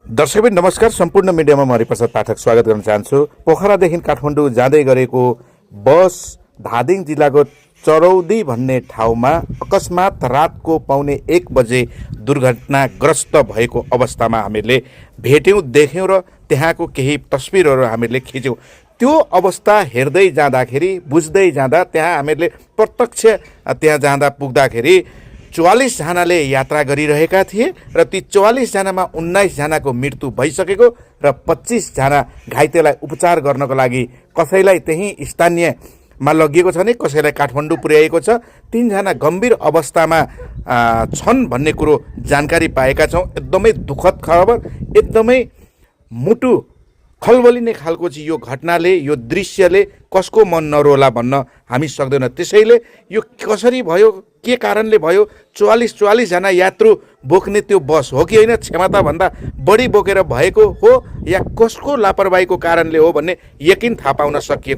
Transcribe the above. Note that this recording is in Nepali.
दर्शकबिन नमस्कार। सम्पूर्ण मिडियामा म हरिप्रसाद पाठक स्वागत गर्न चाहन्छु। पोखरादेखि काठमाडौँ जाँदै गरेको बस धादिङ जिल्लाको चरौदी भन्ने ठाउँमा अकस्मात रातको 1:15 बजे दुर्घटनाग्रस्त भएको अवस्थामा हामीहरूले भेट्यौँ, देख्यौँ र त्यहाँको केही तस्बिरहरू हामीले खिच्यौँ। त्यो अवस्था हेर्दै जाँदाखेरि बुझ्दै जाँदा त्यहाँ हामीहरूले प्रत्यक्ष त्यहाँ जाँदा पुग्दाखेरि 44 जनाले यात्रा गरिरहेका थिए र ती 44 जनामा 19 जनाको मृत्यु भइसकेको र 25 जना घाइतेलाई उपचार गर्नको लागि कसैलाई त्यही स्थानीयमा लगिएको छ भने कसैलाई काठमाडौँ पुर्याएको छ। 3 जना गम्भीर अवस्थामा छन् भन्ने कुरो जानकारी पाएका छौँ। एकदमै दुःखद खबर, एकदमै मुटु खलबलिने खालको चाहिँ यो घटनाले, यो दृश्यले कसको मन नरोला भन्न हामी सक्दैन। त्यसैले यो कसरी भयो, के कारणले भयो, 44 जना यात्रु बोक्ने त्यो बस हो कि होइन, क्षमताभन्दा बढी बोकेर भएको हो या कसको लापरवाहीको कारणले हो भन्ने यकिन थाहा पाउन सकिएको